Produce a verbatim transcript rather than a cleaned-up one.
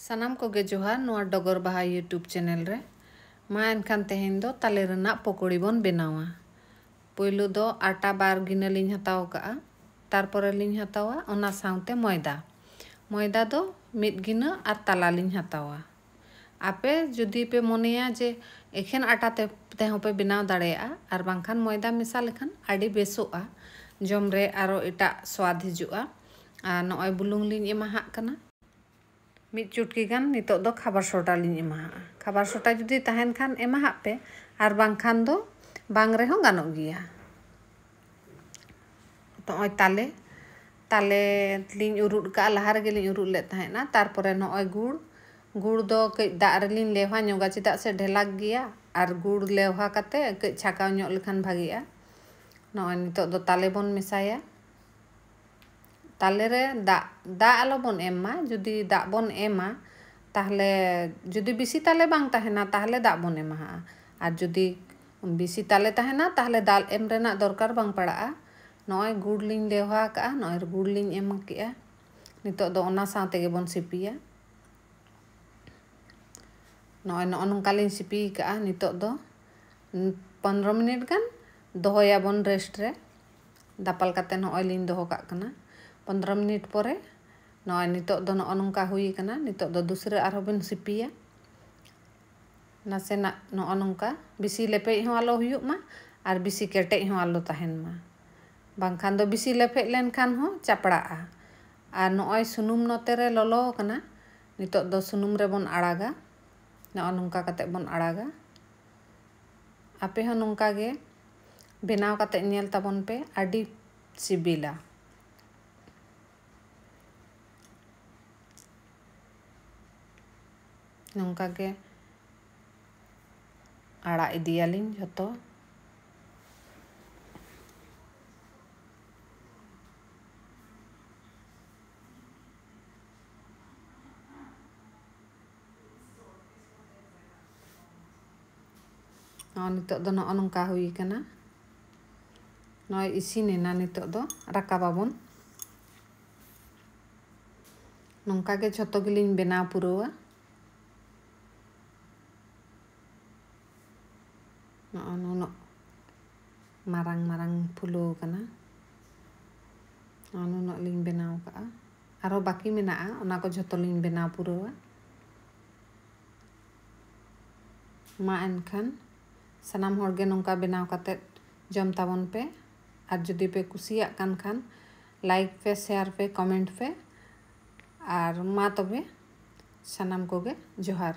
ᱥᱟᱱᱟᱢ ᱠᱚᱜᱮ ᱡᱚᱦᱟᱨ ᱱᱚᱣᱟ ᱰᱚᱜᱚᱨ ᱵᱟᱦᱟ YouTube ᱪᱮᱱᱮᱞ ᱨᱮ᱾ ᱢᱟ ᱮᱱᱠᱷᱟᱱ ᱛᱮᱦᱮᱧ ᱫᱚ ᱛᱟᱞᱮ ᱨᱮᱱᱟᱜ ᱯᱚᱠᱚᱲᱤ ᱵᱚᱱ ᱵᱮᱱᱟᱣᱟ᱾ ᱯᱳᱭᱞᱳ ᱫᱚ ᱟᱴᱟ ᱵᱟᱨ ᱜᱤᱱᱟᱹ ᱞᱤᱧ ᱦᱟᱛᱟᱣ ᱠᱟᱜᱼᱟ, ᱛᱟᱨᱯᱚᱨᱮ ᱞᱤᱧ ᱦᱟᱛᱟᱣᱟ ᱚᱱᱟ ᱥᱟᱶᱛᱮ ᱢᱚᱭᱫᱟ᱾ ᱢᱚᱭᱫᱟ ᱫᱚ ᱢᱤᱫ ᱜᱤᱱᱟᱹ ᱟᱨ ᱛᱟᱞᱟ ᱞᱤᱧ ᱦᱟᱛᱟᱣᱟ᱾ ᱟᱯᱮ ᱡᱩᱫᱤ ᱯᱮ ᱢᱚᱱᱮᱭᱟ ᱡᱮ ᱮᱠᱷᱮᱱ ᱟᱴᱟ ᱛᱮ, ᱛᱮᱦᱚᱸ ᱯᱮ ᱵᱮᱱᱟᱣ ᱫᱟᱲᱮᱭᱟᱜᱼᱟ, ᱟᱨ ᱵᱟᱝᱠᱷᱟᱱ ᱢᱚᱭᱫᱟ ᱢᱮᱥᱟ ᱞᱮᱠᱷᱟᱱ ᱟᱹᱰᱤ ᱵᱮᱥᱚᱜᱼᱟ, ᱡᱚᱢ ᱨᱮ ᱟᱨᱚ ᱮᱴᱟᱜ ᱥᱣᱟᱫ ᱦᱤᱡᱩᱜᱼᱟ᱾ ᱟᱨ ᱱᱚᱜᱼᱚᱭ ᱵᱩᱞᱩᱝ ᱞᱤᱧ ᱮᱢᱟᱦᱟᱜ ᱠᱟᱱᱟ᱾ ᱢᱤᱫ ᱪᱩᱴᱠᱤ ᱜᱟᱱ ᱱᱤᱛᱚᱜ ᱫᱚ ᱠᱷᱟᱵᱟᱨ ᱥᱚᱰᱟ ᱞᱤᱧ ᱮᱢᱟᱦᱟᱜᱼᱟ᱾ ᱠᱷᱟᱵᱟᱨ ᱥᱚᱰᱟ ᱡᱩᱫᱤ ᱛᱟᱦᱮᱱ ᱠᱷᱟᱱ ᱮᱢᱟᱦᱟᱜ ᱯᱮ, ᱟᱨ ᱵᱟᱝᱠᱷᱟᱱ ᱫᱚ ᱵᱟᱝ ᱨᱮᱦᱚᱸ ᱜᱟᱱᱚᱜ ᱜᱮᱭᱟ᱾ ᱱᱚᱜᱼᱚᱭ ᱛᱟᱞᱮ, ᱛᱟᱞᱮ ᱞᱤᱧ ᱩᱨᱩᱫ ᱠᱟᱜᱼᱟ, ᱞᱟᱦᱟ ᱨᱮᱜᱮ ᱞᱤᱧ ᱩᱨᱩᱫ ᱞᱮᱫ ᱛᱟᱦᱮᱸᱫᱼᱟ᱾ ᱛᱟᱨᱯᱚᱨᱮ ᱱᱚᱜᱼᱚᱭ ᱜᱩᱲ, ᱜᱩᱲ ᱫᱚ ᱠᱟᱹᱡ ᱫᱟᱜ ᱨᱮᱞᱤᱧ ᱞᱮᱣᱦᱟ ᱧᱚᱜᱟ, ᱪᱮᱫᱟᱜ ᱥᱮ ᱰᱷᱮᱞᱟᱠ ᱜᱮᱭᱟ᱾ ᱟᱨ ᱜᱩᱲ ᱞᱮᱣᱦᱟ ᱠᱟᱛᱮ ᱠᱟᱹᱡ ᱪᱷᱟᱠᱟᱣ ᱧᱚᱜ ᱞᱮᱠᱷᱟᱱ ᱵᱷᱟᱜᱤᱜᱼᱟ᱾ ᱱᱚᱜᱼᱚᱭ ᱱᱤᱛᱚᱜ ᱫᱚ ᱛᱟᱞᱮ ᱵᱚᱱ ᱢᱮᱥᱟᱭᱟ᱾ ᱛᱟᱞᱮ ᱨᱮ ᱫᱟᱜ, ᱫᱟᱜ ᱟᱞᱚ ᱵᱚᱱ ᱮᱢ ᱢᱟ᱾ ᱡᱩᱫᱤ ᱫᱟᱜ ᱵᱚᱱ ᱮᱢᱟ, ᱛᱟᱦᱞᱮ ᱡᱩᱫᱤ ᱵᱮᱥᱤ ᱛᱟᱞᱮ ᱵᱟᱝ ᱛᱟᱦᱮᱱᱟ, ᱛᱟᱦᱞᱮ ᱫᱟᱜ ᱵᱚᱱ ᱮᱢᱟᱦᱟᱜᱼᱟ᱾ ᱟᱨ ᱡᱩᱫᱤ ᱵᱮᱥᱤ ᱛᱟᱞᱮ ᱛᱟᱦᱮᱱᱟ, ᱛᱟᱦᱞᱮ ᱫᱟᱜ ᱮᱢ ᱨᱮᱱᱟᱜ ᱫᱚᱨᱠᱟᱨ ᱵᱟᱝ ᱯᱟᱲᱟᱜᱼᱟ᱾ ᱱᱚᱜᱼᱚᱭ ᱜᱩᱲ ᱞᱤᱧ ᱞᱮᱣᱦᱟ ᱠᱟᱜᱼᱟ, ᱱᱚᱜᱼᱚᱭ ᱜᱩᱲ ᱞᱤᱧ ᱮᱢ ᱠᱮᱜᱼᱟ᱾ ᱱᱤᱛᱚᱜ ᱫᱚ ᱚᱱᱟ ᱥᱟᱶ ᱛᱮᱜᱮ ᱵᱚᱱ ᱥᱤᱯᱤᱭᱟ᱾ ᱱᱚᱜᱼᱚᱭ ᱱᱚᱜᱼᱚ ᱱᱚᱝᱠᱟ ᱞᱤᱧ ᱥᱤᱯᱤ ᱠᱟᱜᱼᱟ᱾ ᱱᱤᱛᱚᱜ ᱫᱚ ᱯᱚᱱᱨᱚ ᱢᱤᱱᱤᱴ ᱜᱟᱱ ᱫᱚᱦᱚᱭᱟᱵᱚᱱ ᱨᱮᱥᱴ ᱨᱮ᱾ ᱫᱟᱯᱟᱞ ᱠᱟᱛᱮ ᱱᱚᱜᱼᱚᱭ ᱞᱤᱧ ᱫᱚᱦᱚ ᱠᱟᱜ ᱠᱟᱱᱟ᱾ ᱯᱚᱱᱨᱚ ᱢᱤᱱᱤᱴ ᱯᱚᱨᱮ ᱱᱚᱜᱼᱚᱭ ᱱᱤᱛᱚᱜ ᱫᱚ ᱱᱚᱜᱼᱚ ᱱᱚᱝᱠᱟ ᱦᱩᱭ ᱠᱟᱱᱟ᱾ ᱱᱤᱛᱚᱜ ᱫᱚ ᱫᱩᱥᱨᱟᱹ ᱟᱨᱦᱚᱸ ᱵᱚᱱ ᱥᱤᱯᱤᱭᱟ᱾ ᱱᱟᱥᱮᱱᱟᱜ ᱱᱚᱜᱼᱚ ᱱᱚᱝᱠᱟ, ᱵᱮᱥᱤ ᱞᱮᱯᱮᱡ ᱦᱚᱸ ᱟᱞᱚ ᱦᱩᱭᱩᱜ ᱢᱟ ᱟᱨ ᱵᱮᱥᱤ ᱠᱮᱴᱮᱡ ᱦᱚᱸ ᱟᱞᱚ ᱛᱟᱦᱮᱱ ᱢᱟ, ᱵᱟᱝᱠᱷᱟᱱ ᱫᱚ ᱵᱮᱥᱤ ᱞᱮᱯᱮᱡ ᱞᱮᱱᱠᱷᱟᱱ ᱦᱚᱸ ᱪᱟᱯᱲᱟᱜᱼᱟ᱾ ᱟᱨ ᱱᱚᱜᱼᱚᱭ ᱥᱩᱱᱩᱢ ᱱᱚᱛᱮ ᱨᱮ ᱞᱚᱞᱚ ᱟᱠᱟᱱᱟ, ᱱᱤᱛᱚᱜ ᱫᱚ ᱥᱩᱱᱩᱢ ᱨᱮᱵᱚᱱ ᱟᱲᱟᱜᱟ᱾ ᱱᱚᱜᱼᱚ ᱱᱚᱝᱠᱟ ᱠᱟᱛᱮ ᱵᱚᱱ ᱟᱲᱟᱜᱟ᱾ ᱟᱯᱮ ᱦᱚᱸ ᱱᱚᱝᱠᱟ ᱜᱮ ᱵᱮᱱᱟᱣ ᱠᱟᱛᱮ ᱧᱮᱞ ᱛᱟᱵᱚᱱ ᱯᱮ, ᱟᱹᱰᱤ ᱥᱤᱵᱤᱞᱟ᱾ ᱱᱚᱝᱠᱟ ᱜᱮ ᱟᱲᱟᱜ ᱤᱫᱤᱭᱟᱞᱤᱧ ᱡᱷᱚᱛᱚ᱾ ᱱᱚᱜᱼᱚᱭ ᱱᱤᱛᱚᱜ ᱫᱚ ᱱᱚᱜᱼᱚ ᱱᱚᱝᱠᱟ ᱦᱩᱭ ᱠᱟᱱᱟ᱾ ᱱᱚᱜᱼᱚᱭ ᱤᱥᱤᱱ ᱮᱱᱟ, ᱱᱤᱛᱚᱜ ᱫᱚ ᱨᱟᱠᱟᱵᱟᱵᱚᱱ᱾ ᱱᱚᱝᱠᱟ ᱜᱮ ᱡᱷᱚᱛᱚ ᱜᱮᱞᱤᱧ ᱵᱮᱱᱟᱣ ᱯᱩᱨᱟᱹᱣᱟ᱾ ᱱᱚᱜᱼᱚ ᱱᱩᱱᱟᱹᱜ ᱢᱟᱨᱟᱝ ᱢᱟᱨᱟᱝ ᱯᱷᱩᱞᱟᱹᱣ ᱠᱟᱱᱟ᱾ ᱱᱚᱜᱼᱚ ᱱᱩᱱᱟᱹᱜ ᱞᱤᱧ ᱵᱮᱱᱟᱣ ᱠᱟᱜᱼᱟ᱾ ᱟᱨᱦᱚᱸ ᱵᱟᱹᱠᱤ ᱢᱮᱱᱟᱜᱼᱟ, ᱚᱱᱟ ᱠᱚ ᱡᱷᱚᱛᱚ ᱞᱤᱧ ᱵᱮᱱᱟᱣ ᱯᱩᱨᱟᱹᱣᱟ᱾ ᱢᱟ ᱮᱱᱠᱷᱟᱱ ᱥᱟᱱᱟᱢ ᱦᱚᱲ ᱜᱮ ᱱᱚᱝᱠᱟ ᱵᱮᱱᱟᱣ ᱠᱟᱛᱮᱫ ᱡᱚᱢ ᱛᱟᱵᱚᱱ ᱯᱮ᱾ ᱟᱨ ᱡᱩᱫᱤ ᱯᱮ ᱠᱩᱥᱤᱭᱟᱜ ᱠᱟᱱ ᱠᱷᱟᱱ, like ᱯᱮ, share ᱯᱮ, comment ᱯᱮ᱾ ᱟᱨ ᱢᱟ ᱛᱚᱵᱮ ᱥᱟᱱᱟᱢ ᱠᱚᱜᱮ ᱡᱚᱦᱟᱨ᱾